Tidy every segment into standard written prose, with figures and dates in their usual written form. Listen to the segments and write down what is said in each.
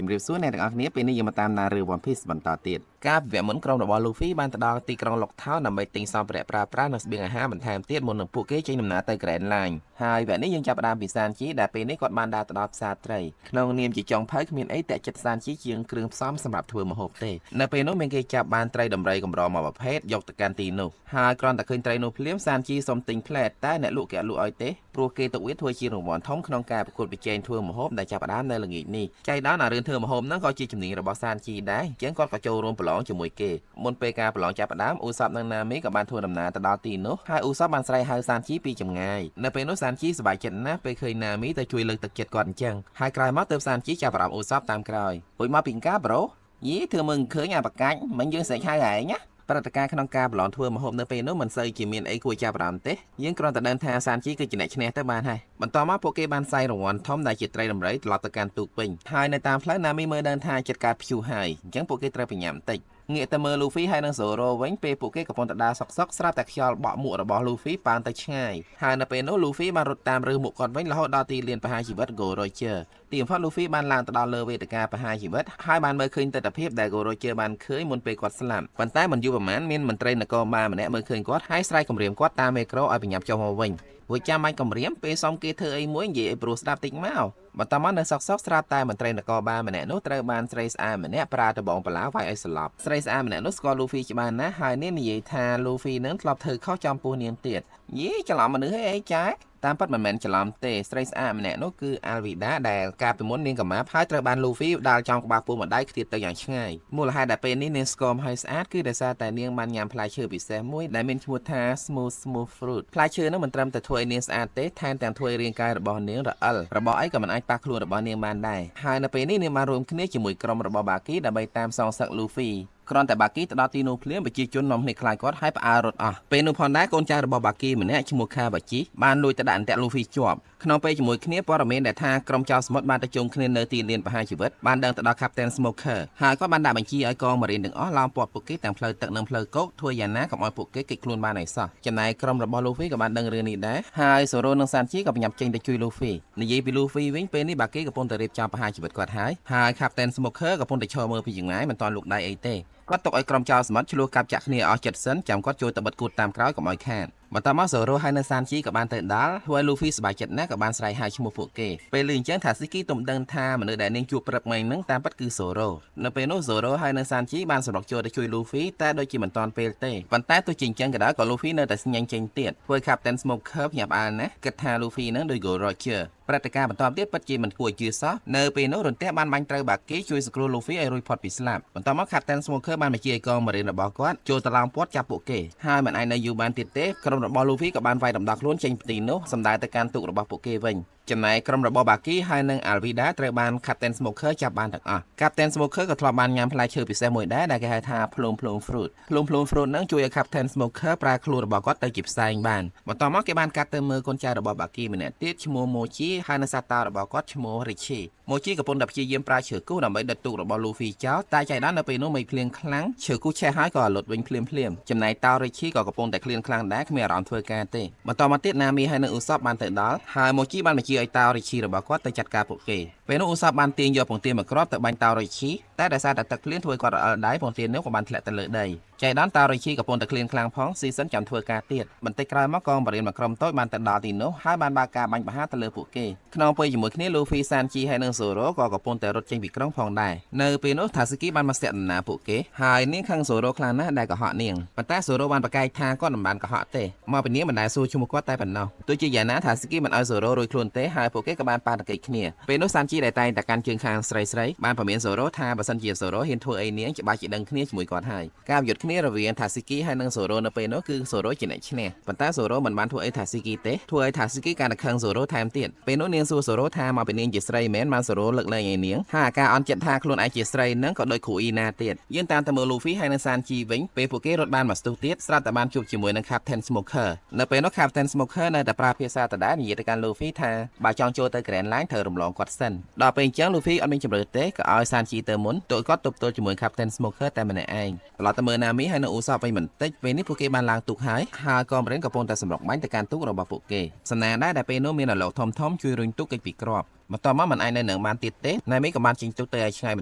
ជំរាបសួរអ្នកទាំងអស់គ្នាពេលនេះយើងមកតាមដានរឿង One Piece បន្តទៀតកាលពីវគ្គមុនក្រុមរបស់ Luffy បានទៅដល់ទីក្រុង Log Town ដើម្បីទិញសម្ភារៈប្រើប្រាស់និងស្បៀងអាហារបន្ថែមទៀតមុននឹងពួកគេចេញដំណើរទៅ Grand Line ហើយវគ្គនេះយើងចាប់ផ្ដើមពីសានជីដែលពេលនេះគាត់បានដើរទៅដល់ផ្សារត្រីក្នុងនាមជាចុងភៅគ្មានអីតាក់ចិត្តសានជីជាងគ្រឿងផ្សំសម្រាប់ធ្វើម្ហូបទេនៅពេលនោះមានគេចាប់បានត្រីដំរីកម្រមួយប្រភេទយកទៅកាន់ទីនោះហើយគ្រាន់តែឃើញត្រីនោះភ្លាមសានជីសុំទិញផ្លែតែអ្នកលក់គេអត់លក់ឲ្យទេព្រោះគេទុកវាធ្វើជារង្វាន់ធំក្នុងការប្រកួតប្រជែងធ្វើម្ហូបដែលចាប់ផ្ដើមនៅល្ងាចនេះចៃដន្យអារឿងធ្វើម្ហូបហ្នឹងក៏ជាជំនាញរបស់សានជីដែរអញ្ចឹងគាត់ក៏ចូលរួមប្រឡងជាមួយគេមុនពេលការប្រឡងចាប់ផ្ដើមអ៊ូសបនិងណាមីក៏បានធ្វើដំណើរទៅដល់ទីនោះហើយអ៊ូសបបានស្រែកហៅសានជីពីចម្ងាយនៅពេលនោះសានជីសប្បាយចិត្តណាស់ពេលឃើញណាមីទៅជួយលើកទឹកចិត្តគាត់អញ្ចឹងហើយក្រោយមកទើបសានជីចាប់អារម្មណ៍អ៊ូសបតាមក្រោយរួចមកពីកាប្រូយីធ្វើមើលឃើញអាបកាច់មិញយើងស្រែកហៅឯងណាព្រឹត្តិការណ៍ក្នុងការប្រឡងធ្វើម្ហូបនៅពេលនោះមិនសូវជាមានអីគួរចាប់អារម្មណ៍ទេយើងគ្រាន់តែដឹងថាសានជីគឺជាអ្នកឈ្នះទៅបានហើយបន្ទាប់មកពួកគេបានសាយរង្វាន់ធំដែលជាត្រីដំរីត្រឡប់ទៅកាន់ទូកវិញហើយនៅតាមផ្លូវណាមីមើលដឹងថាចិត្តកើតព្យុះហើយអញ្ចឹងពួកគេត្រូវប្រញាប់បន្តិចងាកទៅមើល Luffy ហើយនិង Zoro វិញពេលពួកគេកំពុងតែដើរសុកសុកស្រាប់តែខ្យល់បក់មួករបស់ Luffy ប៉ានទៅឆ្ងាយហើយនៅពេលនោះ Luffy បានរត់តាមរើសមួកគាត់វិញរហូតដល់ទីលានប្រហារជីវិត Gold Roger ទីបំផុត Luffy បានឡើងទៅដល់លើវេទិកាប្រហារជីវិតហើយបានមើលឃើញទិដ្ឋភាពដែល Gold Roger បានឃើញមុនពេលគាត់ស្លាប់ប៉ុន្តែមិនយូរប៉ុន្មានមានមន្ត្រីនគរបាលម្នាក់មើលឃើញគាត់ហើយស្រែកគំរាមគាត់តាមមេក្រូឲ្យប្រញាប់ចុះមកវិញរួចចាំបាច់គំរាមពេលសុំគេធ្វើអីមួយនិយាយឲ្យព្រោះស្ដាប់តិចមកបន្តមកនៅសុកសុកស្រាប់តែមន្ត្រីនគរបាលម្នាក់នោះត្រូវបានស្រីស្អាតម្នាក់ប្រើដបងបន្លាវាយឲ្យស្លាប់ស្រីស្អាតម្នាក់នោះស្គាល់ Luffy ច្បាស់ណាស់ហើយនាងនិយាយថា Luffy នឹងធ្លាប់ធ្វើខុសចំពោះនាងទៀតយីច្រឡំមនុស្សអីចាតាមពិតមិនមែនច្រឡំទេស្រីស្អាតម្នាក់នោះគឺ Alvida ដែលកាលពីមុននាងកម្មាប់ហើយត្រូវបាន Luffy ដាល់ចំក្បាលពោះម្ដាយខ្ទាតទៅយ៉ាងឆ្ងាយមូលហេតុដែលពេលនេះនាងស្គមហើយស្អាតគឺដោយសារតែនាងបានញ៉ាំផ្លែឈើពិសេសមួយដែលមានឈ្មោះថា Smooth Smooth Fruit ផ្លែឈើនោះមិនត្រឹមតែធ្វើឲ្យនាងស្អាតទេថែមទាំងធ្វើឲ្យរាងកាយរបស់នាងរអិលរបស់អីក៏មិនអាចប៉ះខ្លួនរបស់នាងបានដែរហើយនៅពេលនេះនាងបានរួមគ្នាជាមួយក្រុមរបស់បាគីដើម្បីតាមសងសឹក Luffy គ្រាន់តែបាគីទៅដល់ទីនោះភ្លាមប្រជាជននាំគ្នាខ្លាចគាត់ហើយផ្អើលរត់អស់ពេលនោះផងដែរកូនចៅរបស់បាគីម្នាក់ឈ្មោះខាបាជីបានលួចទៅដាក់អន្ទាក់លូហ្វីជាប់ក្នុងពេលជាមួយគ្នាព័ត៌មានដែលថាក្រុមចោលសមុទ្របានទៅជុំគ្នានៅទីលានប្រហារជីវិតបានដឹងទៅដល់ Captain Smoker ហើយគាត់បានដាក់បញ្ជាឲ្យកងម៉ារីនទាំងអស់ឡោមព័ទ្ធពួកគេទាំងផ្លូវទឹកនិងផ្លូវគោកធ្វើយ៉ាងណាកុំឲ្យពួកគេគេចខ្លួនបានឲ្យសោះចំណែកក្រុមរបស់ Luffy ក៏បានដឹងរឿងនេះដែរហើយ Zoro និង Sanji ក៏ប្រញាប់ចេញទៅជួយ Luffy និយាយពី Luffy វិញពេលនេះបាគីកំពុងតែរៀបចំប្រហារជីវិតគាត់ហើយហើយ Captain Smoker កំពុងតែឈរមើលពីចម្ងាយមិនទាន់លូកដៃអីទេគាត់ទុកឲ្យក្រុមចោលសមុទ្រឆ្លោះកាប់ចាក់គ្នាអស់ចិត្តសិនចាំគាត់ចូលទៅបិទគូតតាមក្រោយកុំឲ្យខាតបន្ទាប់មក Zoro ហើយនៅ Sanji ក៏បានទៅដល់ធ្វើឲ្យ Luffy សប្បាយចិត្តណាស់ក៏បានស្រែកហៅឈ្មោះពួកគេពេលឮអញ្ចឹងថា Siki ទំដឹងថាមនុស្សដែលនាងជួបព្រឹកមិញហ្នឹងតាមពិតគឺ Zoro នៅពេលនោះ Zoro ហើយនៅ Sanji បានសម្រុកចូលទៅជួយ Luffy តែដូចជាមិនទាន់ពេលទេប៉ុន្តែទោះជាអញ្ចឹងក៏ដោយក៏ Luffy នៅតែស្ញែងចេញទៀតធ្វើឲ្យ Captain Smoker ភ្ញាក់ផ្អើលណាស់គិតថា Luffy ហ្នឹងដូច Gold Roger ព្រឹត្តិការណ៍បន្តទៀតពិតជាមិនគួរឲ្យជឿសោះនៅពេលនោះរន្ទះបានបាញ់ត្រូវបាគីជួយសង្គ្រោះ Luffy ឲ្យរួចផុតពីស្លាប់បន្ទាប់មក Captain Smoker បានបញ្ជាឲ្យកងម៉ារីនរបស់គាត់ចូលទៅឡោមព័ទ្ធចាប់ពួកគេហើយមិនអាចនៅយូរបានទៀតទេក្រុមរបស់ Luffy ក៏បានវាយដំដោះខ្លួនចេញពីទីនោះសម្ដៅទៅកាន់ទូករបស់ពួកគេវិញចំណែកក្រុមរបស់បាគីហើយនិង Alvida ត្រូវបាន Captain Smoker ចាប់បានទាំងអស់ Captain Smoker ក៏ធ្លាប់បានញ៉ាំផ្លែឈើពិសេសមួយដែរដែលគេហៅថា Plum Plum Fruit Plum Plum Fruit ហ្នឹងជួយឲ្យ Captain Smoker ប្រែខ្លួនរបស់គាត់ទៅជាផ្សែងបានបន្ទាប់មកគេបានកាត់ទៅមើលកូនចៅរបស់បាគីម្នាក់ទៀតឈ្មោះ Mochi ហើយនិងសត្វតោរបស់គាត់ឈ្មោះ Richie Mochi កំពុងតែព្យាយាមប្រើឈើគូសដើម្បីដុតទូករបស់ Luffy ចោលតែចៃដន្យនៅពេលនោះមេឃភ្លៀងខ្លាំងឈើគូសឆេះហើយក៏រលត់វិញភ្លាមភ្លាមចំណែកតោ Richie ក៏កំពុងតែឃ្លានខ្លាំងដែរគ្មានអារម្មណ៍ធ្វើការទេបន្តមកទៀត Nami ហើយនិង Usopp បានទៅដល់ហើយ Mochi បានបញ្ជាឲ្យតោ Richie របស់គាត់ទៅចាត់ការពួកគេពេលនោះ Usopp បានទាញយកពងទាមួយគ្រាប់ទៅបាញ់តោ Richie តែដោយសារតែទឹកភ្លៀងធ្វើឲ្យគាត់រអិលដៃពងទានោះក៏បានធ្លាក់ទៅលើដីចៃដន្យតោ Richie កំពុងតែឃ្លានខ្លាំងផងស៊ីសិនចាំធ្វើការទៀតបន្តិចក្រោយមកកងបរិញ្ញាមួយក្រុមតូចបានទៅដល់ទីនោះហើយបានបើកការបាញ់ប្រហារទៅលើពួកគេក្នុងពេលជាមួយគ្នា Luffy Sanji ហើយនិង Zoro ក៏កំពុងតែរត់ចេញពីក្រុងផងដែរនៅពេលនោះ Tasuki បានមកស្ទាក់ដំណើរពួកគេហើយនាងខឹង Zoro ខ្លាំងណាស់ដែលកុហកនាងប៉ុន្តែ Zoro បានប្រកែកថាគាត់មិនបានកុហកទេមកពីនាងមិនដែលសួរឈ្មោះគាត់តែប៉ុណ្ណោះទោះជាយ៉ាងណា Tasuki មិនឲ្យ Zoro រួចខ្លួនទេហើយពួកគេក៏បានប៉ះទង្គិចគ្នាពេលនោះ Sanji ដែលតែងតែកាន់ជើងខាងស្រីស្រីបានព្រមាន Zoro ថាបើសិនជា Zoro ហ៊ានធ្វើអីនាងច្បាស់ជាដឹងគ្នាជាមួយគាត់ហើយការប្រយុទ្ធគ្នារវាង Tasuki ហើយនិង Zoro នៅពេលនោះគឺ Zoro ជាអ្នកឈ្នះប៉ុន្តែ Zoro មិនបានធ្វើអី Tasuki ទេធ្វើឲ្យ Tasuki កាន់តែខឹង Zoro ថែមទៀតពេលនោះនាងសួរ Zoro ថាមកពីនាងជាស្រីមែនបាន Zoro លើកលែងឲ្យនាងហើយអាការអន់ចិត្តថាខ្លួនឯងជាស្រីនឹងក៏ដូចគ្រូអ៊ីណាទៀតយើងតាមទៅមើល Luffy ហើយនិង Sanji វិញពេលពួកគេរត់បានមួយស្ទុះទៀតស្រាប់តែបានជួបជាមួយនឹង Captain Smoker នៅពេលនោះ Captain Smoker នៅតែប្រើភាសាដដែលនិយាយទៅកាន់ Luffy ថាបើចង់ចូលទៅ Grand Line ត្រូវរំលងគាត់សិនដល់ពេលអញ្ចឹង Luffy អត់មានជម្រើសទេក៏ឲ្យ Sanji ទៅមុនទោះគាត់ទប់ទល់ជាមួយ Captain Smoker តែម្នាក់ឯងត្រឡប់ទៅមើល Nami ហើយនិង Usopp វិញបន្តិចពេលនេះពួកគេបានឡើងទូកហើយហើយកងបរិនកំពុងតែសម្រុកបាញ់ទៅកាន់ទូករបស់ពួកគេសំណាងដែរដែលពេលនោះមានរលកធំធំជួយរុញទូកគេចពីគ្រាប់ បន្ទាប់មកមិនអាចនៅនឹងបានទៀតទេណាមីក៏បានចេញទូកទៅឲ្យឆ្ងាយប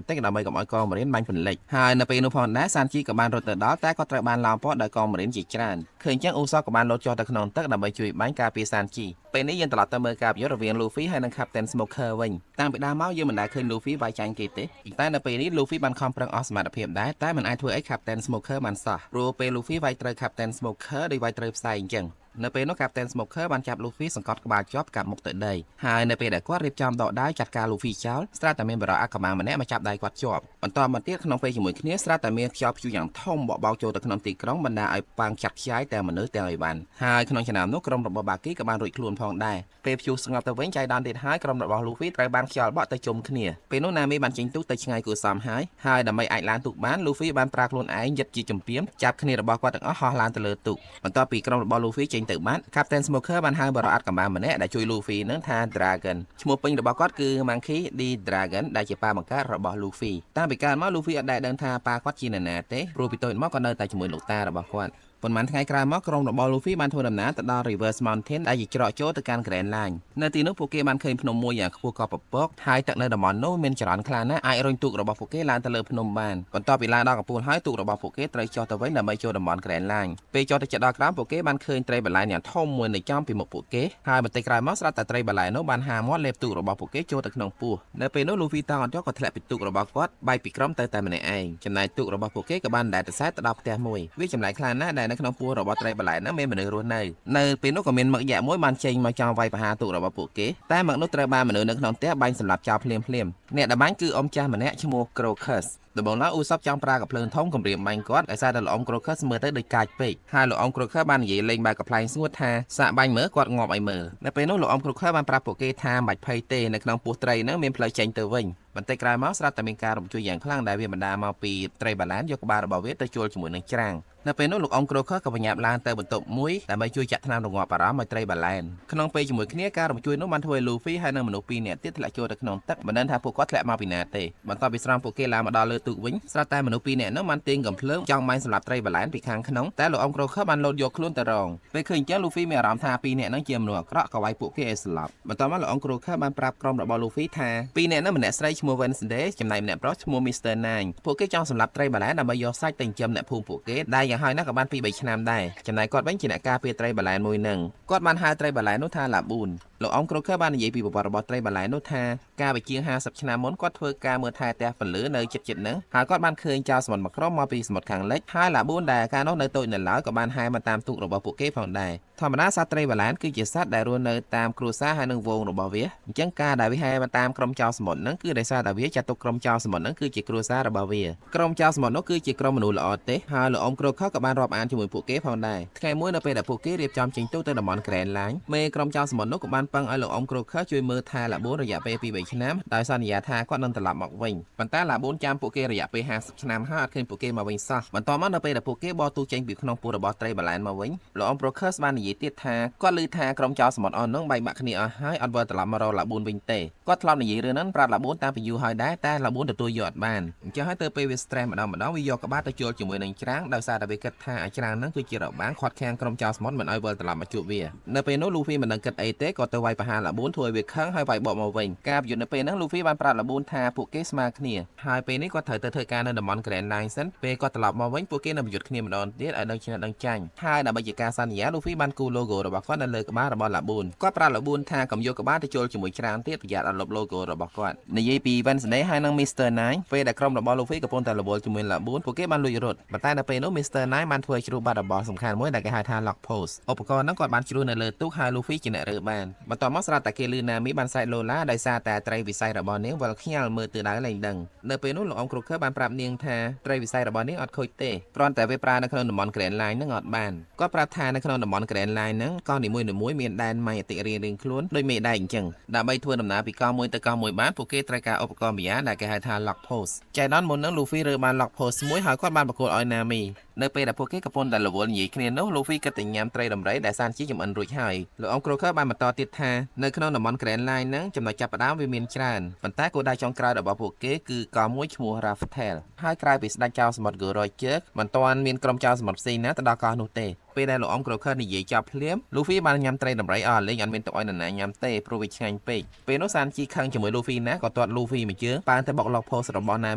ន្តិចដើម្បីកុំឲ្យកងម៉ារីនបាញ់ពន្លិចហើយនៅពេលនោះផងដែរសានជីក៏បានរត់ទៅដល់តែក៏ត្រូវបានឡោមព័ទ្ធដោយកងម៉ារីនជាច្រើនឃើញចឹងអ៊ូសក៏បានលោតចុះទៅក្នុងទឹកដើម្បីជួយបាញ់ការពារសានជីពេលនេះយើងត្រឡប់ទៅមើលការប្រយុទ្ធរវាង Luffy ហើយនិង Captain Smoker វិញតាំងពីដើមមកយើងមិនដែលឃើញ Luffy វាយចាញ់គេទេតែនៅពេលនេះ Luffy បានខំប្រឹងអស់សមត្ថភាពដែរតែមិនអាចធ្វើអី Captain Smoker បានសោះព្រោះពេល Luffy វាយត្រូវ Captain Smoker ដូចវាយត្រូវផ្សែងអញ្ចឹងនៅពេលនោះ Captain Smoker បានចាប់ Luffy សង្កត់ក្បាលជាប់កាប់មុខទៅដីហើយនៅពេលដែលគាត់រៀបចំដកដាវចាត់ការ Luffy ចោលស្រាប់តែមានបរិយាអាកំបាំងម្នាក់មកចាប់ដៃគាត់ជាប់បន្តមកទៀតក្នុងពេលជាមួយគ្នាស្រាប់តែមានខ្យល់ព្យុះយ៉ាងធំបក់បោកចូលទៅក្នុងទីក្រុងបណ្ដាឲ្យប៉ាងចាក់ខ្ចាយទាំងមនុស្សទាំងអីវ៉ាន់ហើយក្នុងចំណោមនោះក្រុមរបស់បាគីក៏បានរួចខ្លួនផងដែរពេលព្យុះស្ងប់ទៅវិញចៃដន្យទៀតហើយក្រុមរបស់ Luffy ត្រូវបានខ្យល់បក់ទៅជុំគ្នាពេលនោះណាមីបានចេញទូកទៅឆ្ងាយគួរសមហើយហើយដើម្បីអាចឡើងទូកបាន Luffy បានប្រើខ្លួនឯងយិតជាចម្ពាមចាប់គ្នារបស់គាត់ទាំងអស់ហោះឡើងទៅលើទូកបន្ទាប់ពីក្រុមរបស់ Luffy ចេញទៅបាន Captain Smoker បានហៅបរិអាត់កំបាំងម្នាក់ដែលជួយ Luffy នឹងថា Dragon ឈ្មោះពេញរបស់គាត់គឺ Monkey D Dragon ដែលជាប៉ាបង្កើតរបស់ Luffy តាមពីកើតមក Luffy អត់ដែលដឹងថាប៉ាគាត់ជានរណាទេព្រោះពីតូចមកក៏នៅតែជាមួយលោកតារបស់គាត់ប៉ុន្មានថ្ងៃក្រោយមកក្រុមរបស់ Luffy បានធ្វើដំណើរទៅដល់ Reverse Mountain ដែលជាច្រកចូលទៅកាន់ Grand Line នៅទីនោះពួកគេបានឃើញភ្នំមួយយ៉ាងខ្ពស់កប់ពពកហើយទឹកនៅតំបន់នោះមានចរន្តខ្លាំងណាស់អាចរុញទូករបស់ពួកគេឡើងទៅលើភ្នំបានបន្ទាប់ពីឡើងដល់កំពូលហើយទូករបស់ពួកគេត្រូវចុះទៅវិញដើម្បីចូលតំបន់ Grand Line ពេលចុះទៅជិតដល់ក្រោមពួកគេបានឃើញត្រីបន្លែយ៉ាងធំមួយនៅចំពីមុខពួកគេហើយបន្តិចក្រោយមកស្រាប់តែត្រីបន្លែនោះបានហាមាត់លេបទូករបស់ពួកគេចូលទៅក្នុងពោះនៅពេលនោះ Luffy តអត់ចុះក៏ធ្លាក់ពីទូករបស់គាត់បែកពីក្រុមទៅតែម្នាក់ឯងចំណែកទូករបស់ពួកគេក៏បានដែតទៅដល់ផ្ទះមួយវាចម្លែកខ្លាំងណាស់ដែលនៅក្នុងពោះរបស់ត្រីបន្លែហ្នឹងមានមនុស្សរស់នៅនៅពេលនោះក៏មានមឹកយក្សមួយបានចេញមកចង់វាយប្រហារទូករបស់ពួកគេតែមឹកនោះត្រូវបានមនុស្សនៅក្នុងផ្ទះបាញ់សម្លាប់ចោលភ្លាមភ្លាមអ្នកដែលបាញ់គឺអ៊ំចាស់ម្នាក់ឈ្មោះ Crocus ដំបូងឡើយអ៊ូសបចង់ប្រើកាភ្លើងធំគំរាមបាញ់គាត់ដោយសារតែលោកអ៊ំ Crocus មើលទៅដូចកាចពេកហើយលោកអ៊ំ Crocus បាននិយាយលេងបែបកំប្លែងស្ងួតថាសាកបាញ់មើលគាត់ងាប់ឲ្យមើលនៅពេលនោះលោកអ៊ំ Crocus បានប្រាប់ពួកគេថាមិនបាច់ភ័យទេនៅក្នុងពោះត្រីហ្នឹងមានផ្លូវចេញទៅវិញបន្តិចក្រោយមកស្រាប់តែមានការរំជួយយ៉ាងខ្លាំងដែលវាបណ្ដាលមកពីត្រីបាឡានយកក្បាលរបស់វាទៅជួលជាមួយនឹងច្រាំងនៅពេលនោះលោកអ៊ំ Crocus ក៏បញ្ញាប់ឡើងទៅបន្ទប់មួយដើម្បីជួយចាក់ថ្នាំរងាប់អារម្មណ៍ឲ្យត្រីបាឡែនក្នុងពេលជាមួយគ្នាការរំជួយនោះបានធ្វើឲ្យ Luffy ហើយនិងមនុស្សពីរនាក់ទៀតធ្លាក់ចូលទៅក្នុងទឹកមិនដឹងថាពួកគាត់ធ្លាក់មកពីណាទេបន្ទាប់ពីស្រង់ពួកគេឡើងមកដល់លើទូកវិញស្រាប់តែមនុស្សពីរនាក់នោះបានទាញកំភ្លើងចង់បាញ់សម្លាប់ត្រីបាឡែនពីខាងក្នុងតែលោកអ៊ំ Crocus បានលោតយកខ្លួនទៅរងពេលឃើញអញ្ចឹង Luffy មានអារម្មណ៍ថាពីរនាក់នោះជាមនុស្សអាក្រក់ក៏វាយពួកគេឲ្យស្លាប់បន្ទាប់មកលោកអ៊ំ Crocus បានប្រាប់ក្រុមរបស់ Luffy ថាពីរនាក់នោះម្នាក់ស្រីឈ្មោះ Wednesday ចំណែកម្នាក់ប្រុសឈ្មោះ Mr. Nine ពួកគេចង់សម្លាប់ត្រីបាឡែនដើម្បីយកសាច់ទៅចិញ្ចឹមអ្នកភូមិពួកគេដែលយ៉ាងហោចណាស់ក៏បាន 2-3 ឆ្នាំដែរចំណែកគាត់វិញជាអ្នកការពារត្រីបាឡែនមួយនឹងគាត់បានហៅត្រីបាឡែននោះថាឡាប៊ូនលោកអ៊ំ Crocus បាននិយាយពីប្រវត្តិរបស់ត្រីបាឡែននោះថាកាលពីជាង50ឆ្នាំមុនគាត់ធ្វើការមើលថែផ្ទះពន្លឺនៅជិតៗហ្នឹងហើយគាត់បានឃើញចោរសមុទ្រមួយក្រុមមកពីសមុទ្រខាងលិចហើយឡាប៊ូនដែលកាលនោះនៅតូចនៅឡើយក៏បានហែមកតាមទូករបស់ពួកគេផងដែរធម្មតាសត្វត្រីបាឡែនគឺជាសត្វដែលរស់នៅតាមគ្រួសារហើយនឹងហ្វូងរបស់វាអញ្ចឹងការដែលវាហែមកតាមក្រុមចោរសមុទ្រហ្នឹងគឺដោយសារតែវាចាត់ទុកក្រុមចោរសមុទ្រហ្នឹងគឺជាគ្រួសាររបស់វាក្រុមចោរសមុទ្រនោះគឺជាក្រុមមនុស្សល្អទេហើយលោកអ៊ំ Crocus ក៏បានរាប់អានជាមួយពួកគេផងដែរថ្ងៃមួយនៅពេលដែលពួកគេរៀបចំចេញទូកទៅតំបន់ Grand Line មេក្រុមចោរសមុទ្រនោះក៏បានពឹងឲ្យលោកអ៊ំ Crocus ជួយមើលថែឡាប៊ូនរយៈពេល 2-3 ឆ្នាំដោយសន្យាថាគាត់នឹងត្រឡប់មកវិញប៉ុន្តែឡាប៊ូនចាំពួកគេរយៈពេល50ឆ្នាំហើយអត់ឃើញពួកគេមកវិញសោះបន្ទាប់មកនៅពេលដែលពួកគេបរទូកចេញពីក្នុងពោះរបស់ត្រីបាឡែនមកវិញលោកអ៊ំ Crocus បាននិយាយទៀតថាគាត់ឮថាក្រុមចោរសមុទ្រអស់នោះបែកបាក់គ្នាអស់ហើយអត់វិលត្រឡប់មករកឡាប៊ូនវិញទេគាត់ធ្លាប់និយាយរឿងហ្នឹងប្រាប់ឡាប៊ូនតាំងពីយូរហើយដែរតែឡាប៊ូនទទួលយកអត់បានអញ្ចឹងហើយទៅពេលវា stress ម្ដងម្ដងវាយកក្បាលទៅជួលជាមួយនឹងច្រាំងដោយសារតែវាគិតថាអាច្រាំងហ្នឹងគឺជារបាំងខាត់ខាំងក្រុមចោរសមុទ្រមិនឲ្យវិលត្រឡប់មកជួបវានៅពេលនោះ Luffy មិនដឹងគិតអីទេក៏ទៅវាយប្រហារឡាប៊ូនធ្វើឲ្យវាខឹងហើយវាយបកមកវិញការប្រយុទ្ធនៅពេលហ្នឹង Luffy បានប្រាប់ឡាប៊ូនថាពួកគេស្មើគ្នាហើយពេលនេះគាត់ត្រូវទៅធ្វើការនៅតំបន់ Grand Line សិនពេលគាត់ត្រឡប់មកវិញពួកគេនឹងប្រយុទ្ធគ្នាម្ដងទៀតឲ្យដឹងឈ្នះដឹងចាញ់ហើយដើម្បីជាការសន្យា Luffy បានគូ logo របស់គាត់នៅលើក្បាលរបស់ឡាប៊ូនគាត់ប្រាប់ឡាប៊ូនថាកុំយកក្បាលទៅជុលជាមួយច្រានទៀតប្រយ័ត្នអត់លុប logo របស់គាត់និយាយពី Wednesday ហើយនិង Mr. Nine ពេលដែលក្រុមរបស់ Luffy កំពុងតែរវល់ជាមួយឡាប៊ូនពួកគេបានលួចរត់ប៉ុន្តែនៅពេលនោះ Mr. Nine បានធ្វើជ្រុះបាត់របស់សំខាន់មួយដែលគេហៅថា Lock Post ឧបករណ៍ហ្នឹងគាត់បានជ្រុះនៅលើទូកហើយ Luffy ជាអ្នករើបានបន្ទាប់មកស្រាប់តែគេលឺណាមីបានស្រែកឡូឡាដោយសារតែត្រីវិស័យរបស់នាងវិលខ្ញាល់មើលទិសដៅលែងដឹងនៅពេលនោះលោកអ៊ំ Crocker បានប្រាប់នាងថាត្រីវិស័យរបស់នាងអត់ខូចទេគ្រាន់តែវាប្រើនៅក្នុងតំបន់ Grand Line ហ្នឹងអត់បានគាត់ប្រាប់ថានៅក្នុងតំបន់ Grand Line ហ្នឹងកោះនីមួយៗមានដែនម៉ៃអតិរៀងៗខ្លួនដូចមេដែកអញ្ចឹងដើម្បីធ្វើដំណើរពីកោះមួយទៅកោះមួយបានពួកគេត្រូវការឧបករណ៍ម្យ៉ាងដែលគេហៅថា Lock Post ចៃដន្យមុនហ្នឹង Luffy រើបាន Lock Post មួយហើយគាត់បានប្រគល់ឲ្យ Nami នៅពេលដែលពួកគេកំពុងតែរវល់និយាយគ្នានោះ Luffy គិតតែញ៉ាំត្រីដំរីដែលសានជីចម្អិនរួចហើយលោកអ៊ំ Crocker បានបន្តទៀតថានៅក្នុងតំបន់ Grand Line ហ្នឹងចំណុចចាប់ផ្ដើមវាមានច្រើនប៉ុន្តែគោលដៅចុងក្រោយរបស់ពួកគេគឺកោះមួយឈ្មោះ Raftel ហើយក្រៅពីស្ដេចចៅសមុទ្រ Gold Roger មិនទាន់មានក្រុមចៅសមុទ្រផ្សេងណាទៅដល់កោះនោះទេពេល ពេលដែលលោកអ៊ំក្រូខឺនិយាយចប់ភ្លាម លូហ្វីបានញ៉ាំត្រីដំរីអស់លេងអត់មានទុកឲ្យនរណាញ៉ាំទេ ព្រោះវាឆ្ងាញ់ពេក។ ពេលនោះសានជីខឹងជាមួយលូហ្វីណា ក៏ទាត់លូហ្វីមួយជើងប៉ាងទៅបុក log post របស់ណា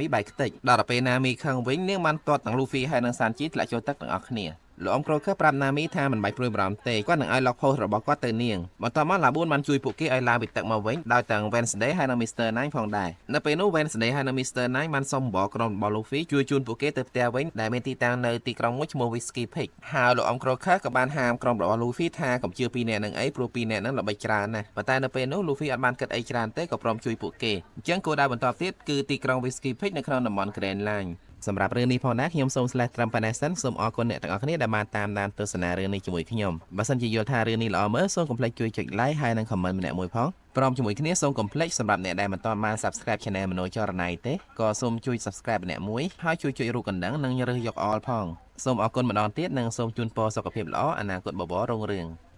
មីបែកខ្ទេច។ ដល់ទៅពេលណាមីខឹងវិញ នាងបានទាត់ទាំងលូហ្វីហើយនិងសានជីធ្លាក់ចូលទឹកទាំងអស់គ្នា។ លោកអ៊ំក្រូខឺប្រាប់ណាមីថាមិនបាច់ព្រួយបារម្ភទេ គាត់នឹងឲ្យ log post របស់គាត់ទៅនាង។ បន្ទាប់មកឡាបួនបានជួយពួកគេឲ្យឡើងពីទឹកមកវិញ ដោយទាំង Wednesday ហើយនិង Mr. Nine ផងដែរ។ នៅពេលនោះ Wednesday ហើយនិង Mr. Nine បានសុំបបរក្រុមរបស់ Luffy ជួយជូនពួកគេទៅផ្ទះវិញ ដែលមានទីតាំងនៅទីក្រុងមួយឈ្មោះ Whiskey Peak ហើយលោកអ៊ំក្រូខឺក៏បានហាមក្រុមរបស់ Luffy ថាកុំជឿពីរនាក់នឹងអី ព្រោះពីរនាក់នឹងល្បិចច្រើនណាស់ ប៉ុន្តែនៅពេលនោះ Luffy អត់បានគិតអីច្រើនទេ ក៏ព្រមជួយពួកគេ។ អញ្ចឹងគោលដៅបន្តទៀតគឺទីក្រុង Whiskey Peak នៅក្នុងតំបន់ Grand Line។ សម្រាប់រឿងនេះផងដែរ ខ្ញុំសូម slash ត្រឹមប៉ុណ្ណេះសិន។ សូមអរគុណអ្នកទាំងអស់គ្នាដែលបានតាមដានទស្សនារឿងនេះជាមួយខ្ញុំ។ បើសិនជាយល់ថារឿងនេះល្អមើល សូមកុំភ្លេចជួយចុច like ហើយនិង comment ម្នាក់មួយផង។ ព្រមជាមួយគ្នាសូមកុំភ្លេច សម្រាប់អ្នកដែលមិនទាន់បាន subscribe Channel មនោចរណៃទេ ក៏សូមជួយ subscribe ម្នាក់មួយ ហើយជួយចុចរូបកណ្ដឹងនិងរើសយក all ផង។ សូមអរគុណម្ដងទៀត និងសូមជូនពរសុខភាពល្អ អនាគតបបររុងរឿង។